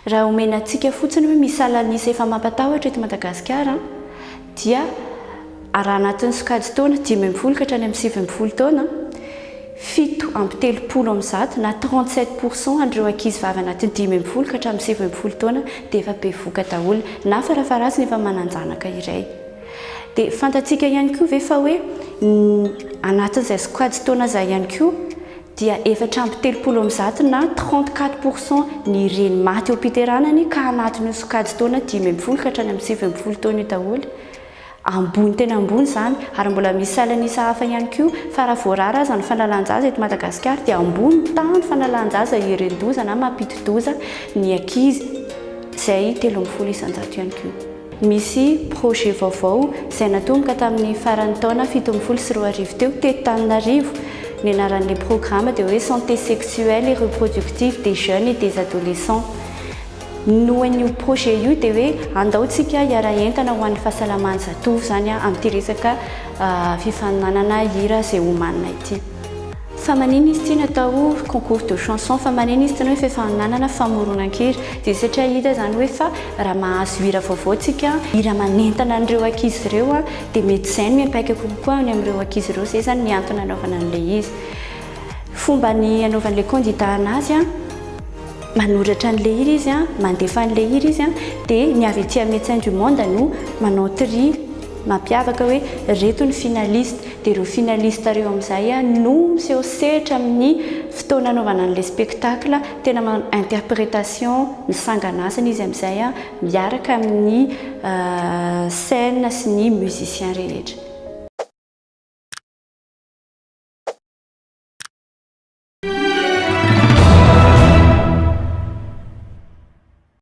Raha omena antsika fotsiny hoe misy salan'isa efa mampatahotra eto Madagasikara dia raha anatin'ny sokajin-taona 15 ka hatrany amin'ny 19 taona, 137 na 37 pour cent an'ireo ankizy vavy anatin'ny 15 ka hatramin'ny 19 taona dia efa bevohoka daholo na farafaharatsiny efa manan-janaka iray. Dia fantatsika ihany koa ve fa hoe anatin'izay sokajin-taona izay ihany koa dia 134 na 34 pour cent ny reny maty eo am-piteranany ka anatin'io sokajin-taona 15 ka hatrany amin'ny 19 taona io daholo. Ambony tena ambony izany ary mbola misy salan'isa hafa ihany koa fa raha voarara aza ny fanalan-jaza eto Madagasikara dia ambony ny tahan'ny fanalan-jaza ieren-doza na mampidi-doza ny ankizy izay 13% ihany koa. Misy projet vaovao izay natomboka tamin'ny faran'ny taona 2017 teo teto Tananarivo. Ny anaran'ilay programa dia hoe Santé sexuelle et reproductive des jeunes et des adolescents. Noho an'io projet io dia hoe andao tsika hiara-hientana ho an'ny fahasalaman'ny zatovo izany amin'ity resaka fifaninanana hira izay omanina ity. Fa manina izy ity natao concours de chanson, fa manina izy ity hoe fifaninanana famoronan-kira? Dia satria hita izany hoe fa raha mahazo hira vaovao tsika, hira manentana an'ireo ankizy ireo dia mety izay no miampaika kokoa any amin'ireo ankizy ireo, izay izany ny antony nanaovana an'ilay izy. Fomba ny anaovan'ilay candidat anazy, manoratra an'ilay hira izy, mandefa an'ilay hira izy, dia ny avy aty amin'ny Médecins du Monde no manao tri. Mampiavaka hoe reto ny finaliste, dia ireo finaliste ireo amin'izay no miseho sehatra amin'ny fotoana anaovana an'ilay spectacle, tena manao interprétation ny sanganasany izy amin'izay miaraka amin'ny scène sy ny musiciens rehetra.